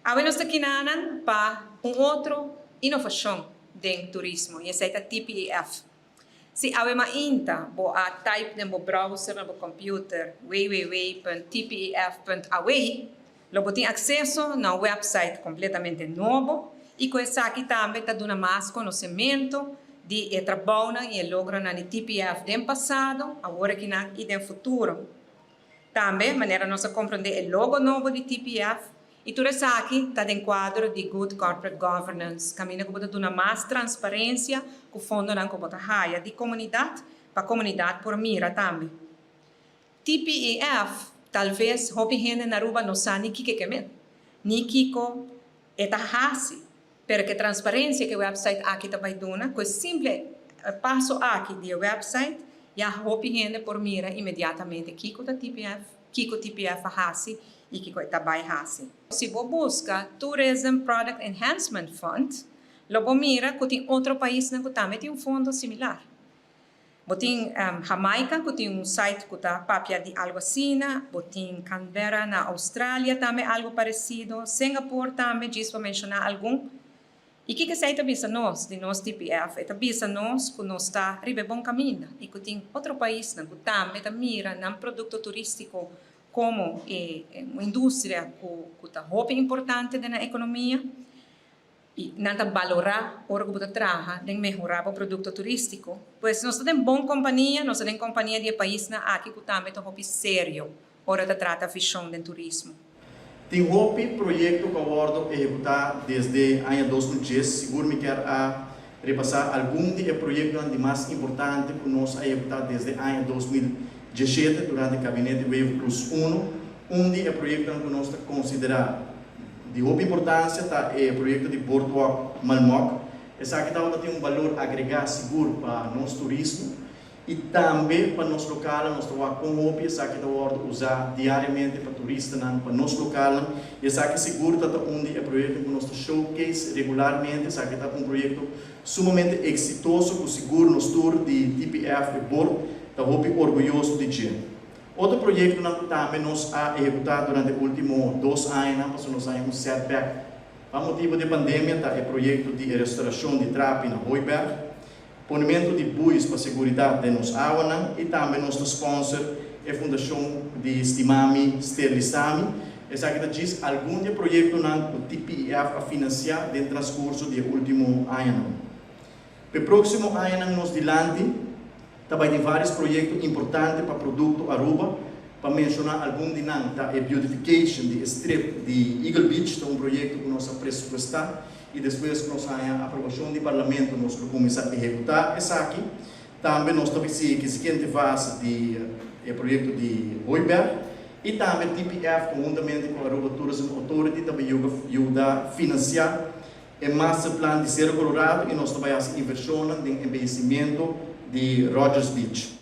Awe nos ta kinanan pa un otro inovashon den turismo i esei ta TPEF. Si awe mainta bo a type den bo browser na bo computer www.tpef.aw, lo bo tin acceso na un website completamente nobo y cu esaki tambe ta duna mas conocemento di e trabounan y e logronan di TPF den pasado, awor akinan y den futuro. Tambe, manera nos a comprende e logo nobo di TPF y tur esaki ta den cuadro di Good Corporate Governance, caminda cu bo ta duna mas transparencia cu fondonan cu bo ta haya di comunidad pa comunidad por mira tambe. TPEF, talves hopi hende na Aruba no sa ni kico ke men, ni kico e ta haci, pero cu e transparencia cu e website aki ta bay duna, cu e simple paso aki di e website, ya hopi hende por mira inmediatamente kico ta TPF, kico TPF a haci y kico e ta bay haci. Si bo busca Tourism Product Enhancement Fund, lo bo mira cu tin otro paisnan cu tambe tin un fondo similar. Bo tin Jamaica cu tin un site cu ta papia di algo asina, bo tin Canberra na Australia tambe algo parecido, Singapore tambe, djis pa menciona algun. Y kico esey ta bisa nos di nos TPF? E ta bisa nos cu nos ta riba e bon caminda y cu tin otro paisnan cu tambe ta mira nan producto turistico como e un industria cu ta hopi importante den nan economia. I nan ta balorá ora ku bo ta traha den mehorá bo produkto turístiko. Pues nos ta den bon kompania, nos ta den kompania di e paisnan aki ku tambe ta hopi serio ora ta trata vishon den turismo. Tin hopi proyekto ku a wòrdu ehekutá desde aña 2010. Sigur mi kier a repasá algun di e proyektonan di mas importante ku nos a ehekutá desde aña 2017 durante Gabinete Wever-Croes Uno. Un di e proyektonan ku nos ta konsiderá di hopi importansia ta e proyekto di Boardwalk Malmok. Esaki tabata tin un balor agregá sigur pa nos turismo i tambe pa nos lokalnan. Nos ta wak kon hopi esaki ta wòrdu usá diariamente pa turistanan, pa nos lokalnan. I esaki sigur ta ta un di e proyektonan ku nos ta showcase regularmente. Esaki ta un proyekto sumamente eksitoso ku sigur nos tur di TPF e board ta hopi orguyoso di dje. Otro proyektonan ku tambe nos a ehekutá durante último 2 añanan pasobra nos a haña un setback pa motibu di e pandemia ta e proyekto di e restorashon di trapi na Hooiberg, ponementu di buis pa seguridat den nos awanan i tambe nos ta sponsor e fundashon di Stimami Sterlisami. Esaki ta djis algun di e proyektonan ku TPEF a finansiá den transkurso di e último añanan. P'e próksimo añanan nos dilanti ta bai tin vários proyekto importante pa Produkto Aruba. Pa menshoná algun di nan ta e beautification di e strip di Eagle Beach, ta un proyekto ku nos a presupuestá i despues ku nos haña aprobashon di Parlamento nos lo kuminsá ehekutá esaki. Tambe nos ta sigui ku e siguiente fase di e proyekto di Hooiberg i tambe TPF konhuntamente ku Aruba Tourism Authority ta bai yuda finansiá e masterplan di Cerro Colorado i nos ta bai hasi invershonnan den embeyecimiento di Rogers Beach.